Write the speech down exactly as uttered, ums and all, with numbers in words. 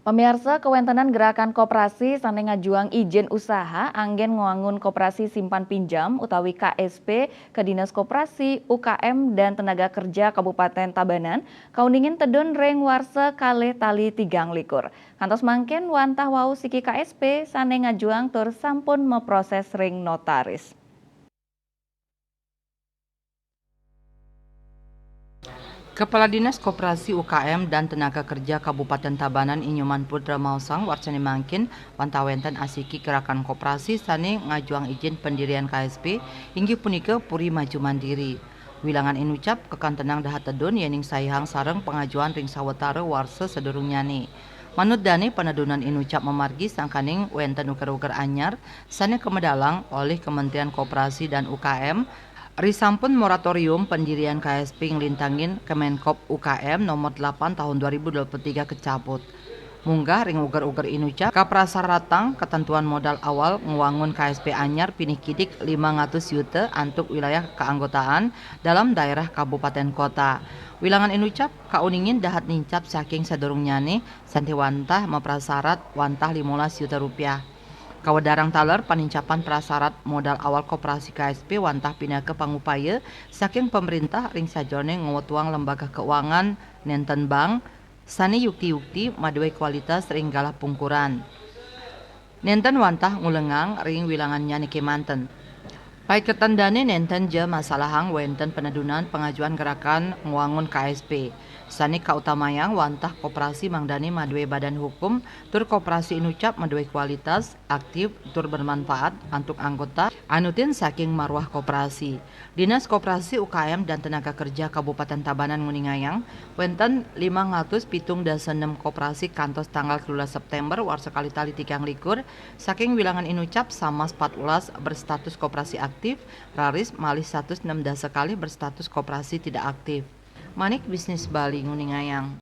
Pamiarsa, kawéntenan gerakan koperasi sané ngajuang ijin usaha anggén ngwangun koperasi simpan pinjam utawi K S P ka Dinas Koperasi, U K M, dan Tenaga Kerja Kabupatén Tabanan kauningin tedun ring warsa kalih tali tigang likur. Kantos mangkin wantah wau siki K S P sané ngajuang tur sampun maproses ring notaris. Kepala Dinas Koperasi, U K M, dan Tenaga Kerja Kabupaten Tabanan I Nyoman Putra maosang, warsané mangkin wantah wénten asiki gerakan koperasi sané ngajuang ijin pendirian K S P, inggih punika Puri Maju Mandiri. Wilangan inucap kakantenang dahat tedun yéning saihang sareng pangajuan ring sawatara warsa sadurungnyané. Manut dané, panedunan inucap mamargi sangkaning wénten uger-uger anyar sané kamedalang olih Kementerian Koperasi dan U K M, risampun moratorium pendirian K S P nglintangin Kemenkop U K M nomor delapan tahun dua ribu dua puluh tiga kecabut. Munggah ring uger-uger inucap, kaprasaratang ketentuan modal awal ngwangun K S P anyar pinih kidik lima ratus yuta antuk wilayah keanggotaan dalam daerah kabupaten kota. Wilangan inucap kauningin dahat nincap saking sadurungnyané sané wantah maprasarat wantah limolas yuta rupiah. Kawedarang taler panincapan prasarat modal awal koperasi K S P wantah pinaka pangupaya saking pamréntah ring sajeroning ngwetuang lembaga keuangan nénten bank sané yukti-yukti madué kualitas ring galah pungkuran. Nénten wantah ngulengang ring wilangannyané kémanten. Paiketan dané nénten ja masalahang wénten panedunan pangajuan gerakan ngwangun K S P. Sané kautamayang wantah koperasi mangdané madué badan hukum tur koperasi inucap madué kualitas, aktif, tur bermanfaat antuk anggota, anutin saking marwah koperasi. Dinas Koperasi, U K M, dan Tenaga Kerja Kabupaten Tabanan nguningayang, wénten limang atus pitung dasa nem koperasi kantos tanggal telulas Séptémber warsa kalih tali tigang likur, saking wilangan inucap samas patbelas berstatus koperasi aktif, raris malih satus nem dasa kalih berstatus koperasi tidak aktif. Manik Bisnis Bali nguningayang.